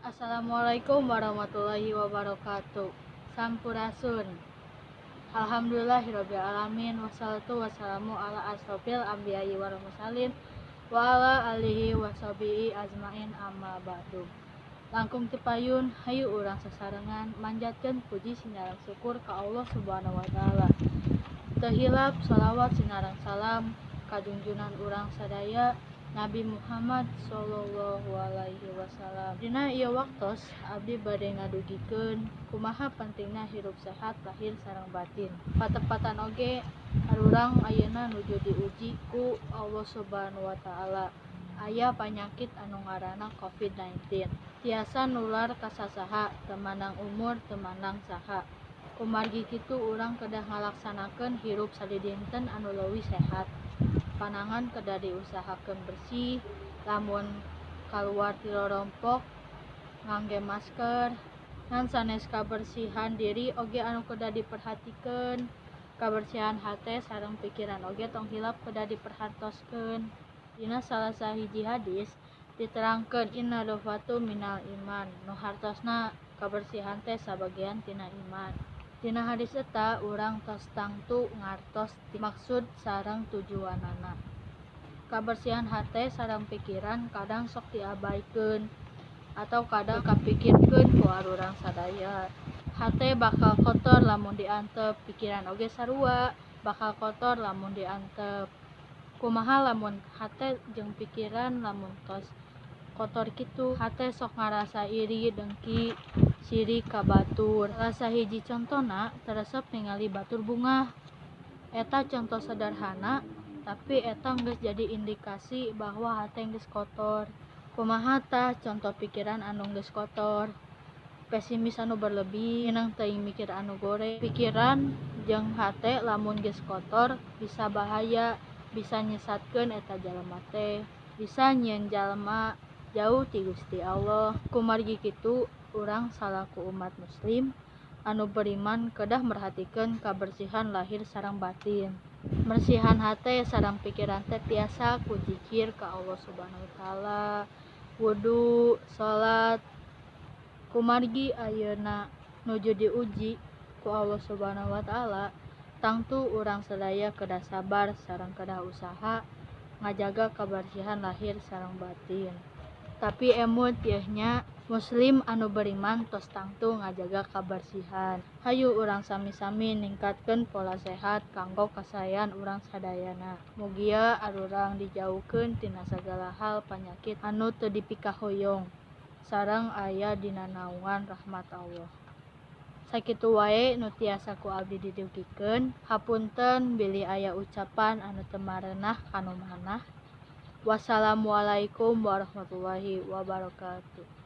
Assalamualaikum warahmatullahi wabarakatuh. Sampurasun. Alhamdulillahirabbil alamin, wassalatu wassalamu ala asrofil anbiya'i wal mursalin wa ala alihi washabihi ajmain, amma ba'du. Langkung ti payun, hayu urang sasarengan manjatkeun puji sinareng syukur ka Allah Subhanahu wa taala. Teu hilap sholawat sinareng salam ka junjunan urang sadaya, Nabi Muhammad sallallahu alaihi wasallam. Dina ieu waktos abdi bade ngadugikeun kumaha pentingna hirup sehat lahir sareng batin. Patepatan oge arurang ayeuna nuju diuji ku Allah Subhanahu wa taala. Aya panyakit anu ngaranna COVID-19. Tiasa nular ka sasaha, teu mandang umur, teu mandang saha. Kumargi kitu, urang kedah ngalaksanakeun hirup sadidinten anu leuwih sehat. Panangan kedah diusahakeun bersih, lamun kaluar ti rorompok ngangge masker. Ngan sanes kabersihan diri oge anu kedah diperhatikeun, kabersihan hate sareng pikiran oge tong hilap kedah diperhatoskeun. Dina salah sahiji hadis diterangkeun innadzofatu minal iman, nu hartosna kabersihan teh sabagian tina iman. Dina hadis eta urang tos tangtu ngartos maksud sareng tujuanana. Kabersihan hate sareng pikiran kadang sok diabaikeun atau kadang kapikirkeun ku arurang sadaya. Hate bakal kotor lamun diantep, pikiran oge sarua bakal kotor lamun diantep. Kumaha lamun hate jeung pikiran lamun tos kotor kitu? Hate sok ngarasa iri, dengki, sirik ka batur. Salah sahiji contona, teu resep ningali batur bungah. Eta conto sederhana, tapi eta geus jadi indikasi bahwa hate geus kotor. Kumaha tah conto pikiran anu geus kotor? Pesimis anu berlebih, ngeunang teuing mikir anu goreng. Pikiran jeung hate lamun geus kotor bisa bahaya, bisa nyesatkeun eta jalma teh, bisa nyieun jalma jauh ti Gusti Allah. Kumargi kitu, urang salaku umat muslim anu beriman kedah merhatikeun kabersihan lahir sareng batin. Mersihan hate sareng pikiran teh tiasa ku zikir ka Allah Subhanahu wa taala, wudu, salat. Kumargi ayeuna nuju diuji ku Allah Subhanahu wa taala, tangtu urang sadaya kedah sabar sareng kedah usaha ngajaga kabersihan lahir sareng batin. Tapi emut yeuh nya, muslim anu beriman tos tangtu ngajaga kabersihan. Hayu urang sami-sami ningkatkeun pola sehat kanggo kasaean urang sadayana. Mugia arurang dijauhkeun tina sagala hal panyakit anu teu dipikahoyong sareng aya dina naungan rahmat Allah. Sakitu wae nu tiasa ku abdi didugikeun. Hapunten bilih aya ucapan anu teu marenah kanu manah. Wassalamualaikum warahmatullahi wabarakatuh.